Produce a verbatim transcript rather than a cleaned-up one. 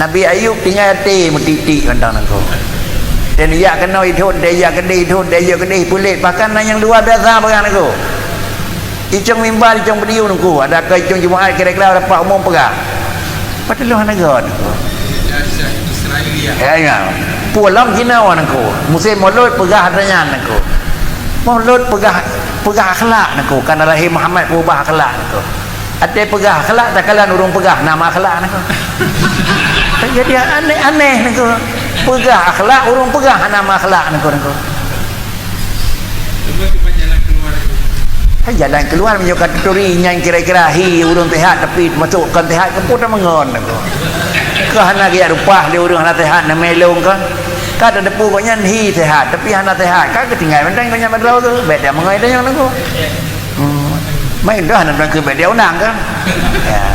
Nabi Ayub tinggai até meutik-tik mantong Teungku. Dan jak keunoe idhôt, dan jak keudeh idhôt, dan jak keudeh ipulet, bahkan na nyang luar biasa peugah Teungku. Icong mimbar, icong beudiu Teungku, ada keu icong Jumaat kira-kira dapat umum peugah. Pateuloh hana gèt Teungku. Ya, ya. Pulang kina Teungku. Musim Maulud peugah ata nyan Teungku. Maulud peugah, peugah akhlak Teungku. Karena lahé Muhammad peubah akhlak Teungku. Até peugah akhlak, takalon ureueng peugah nama akhlak Teungku. Jadi aneh-aneh Teungku. Peugah akhlak, ureueng peugah nama akhlak Teungku, Teungku. Hai jalan keluar meunyoe ka tuturi nyan kira-kira hi ureueng sehat tapi masuk kon sehat ke puta mengon Teungku. Keu hana gaya rupah lé ureueng hana sehat na melong kan. Ka tateupeue gobnyan hi sehat tapi hana sehat. Ka geutinggai mantong gobnyan padra tu. Bèk dak meungon tanyong Teungku. Hmm. Main dah hana Teungku bèk dak undang kan. Ya.